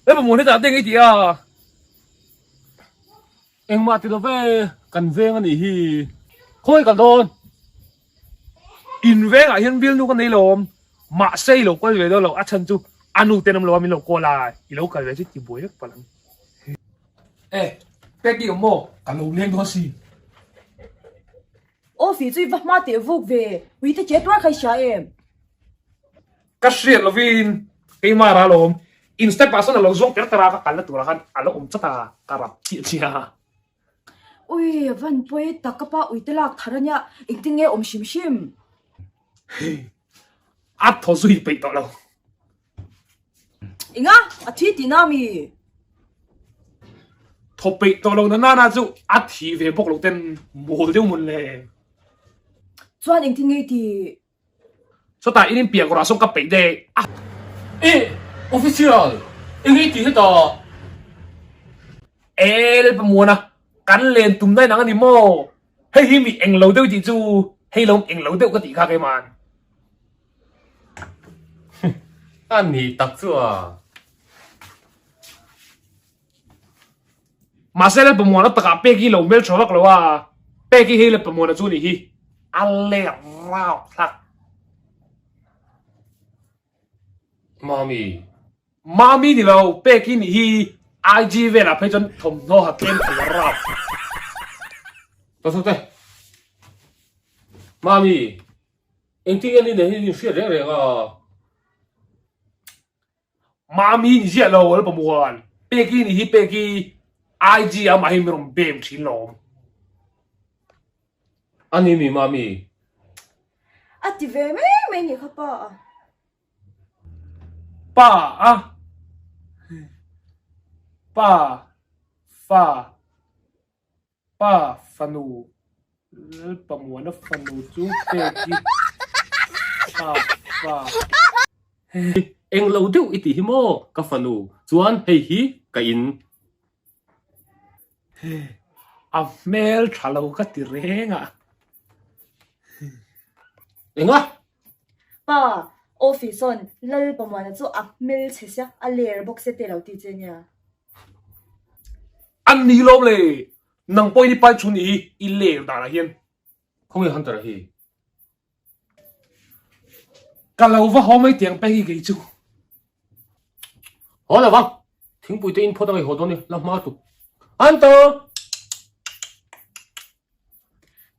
Lalpamuan hetah te ngei tih a. Engmah ti lo ve, kan veng a nih hi. Khawi kal dawn? In vengah hian bialnu ka nei lo awm, mahse i lo kal ve dawn lo, a chhan chu a nu ten awm lo a min lo call a, i lo kal ve chu ti buai vek palh ang. E, Peki awm maw? Ka lo leng dawn si. Aw fi chu i va hma teh vuk ve, ui te che tuar kha i hria em? Ka hriat lovin keimah ral awm, in step ah sawn a lo zawng ter ter a, ka kalna turah khan a lo awm chat a, ka rap chiah chiah a. Ui, a van pawi tak ka pa ui te lak thar ania, engtin nge awm hrim hrim? Hei, a thaw zui peih tawh lo. Enga, a thi tihna ami? Thaw peih tawh lo na nana chu a thi ve bawk lo ten mawl deuh mawn le. Chuan engtin nge i tih? Chutah in inpiak rawh a sawm ka peih daih a. Ih! Official! Eng i tih hetah? E Lalpamuana, kan len tum daih nang a ni maw? Hei hi mi eng lo deuh tih chu hei lo eng lo deuh ka tih kha keima'n. A nih tak chu a. Mahse Lalpamuana takah pek hi lo hmel tha vak lo a, pek hi hei Lalpamuana chu nih hi a let rau thlak. Mami. Mami ni lo, pek hi nih hi IG velah phei chuan thawmhnaw ha tlem thei rau. Tawh tawh te. Mami, engtin nge ni nen hian in hriat reng reng a? Mami ni ziah lo Lalpa Muan, Peki ni hi Peki IG ah mah hi min rawn bem thin lawm. A ni mi Mami? A ti ve mai mai ni kha pa a. Pa a. Pa fa. Pa fanu Lalpamuana fanu chu Peki pa fa. Eng lo deuh i tih hi maw ka fanu chuan hei hi ka in. A hmel tha lo ka ti reng a. Enga? Pa, office sawn Lalpamuana chu a hmel chhe sia, a ler bawk sia te lo ti che nia. An ni lawm le, nang pawhin i pai chhun i i ler danah hian. Khawnge Hunter a hi? Ka lo va haw mai tiang pek hi kei chu. Haw lo vang, thingpui te in phawt angai haw dawn i, la hma tuk. Hunter!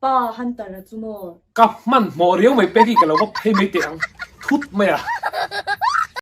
Pa Hunter a chu maw? Ka hmanhmawh riau mai pek hi ka lo va phei mai teh ang, thut mai a.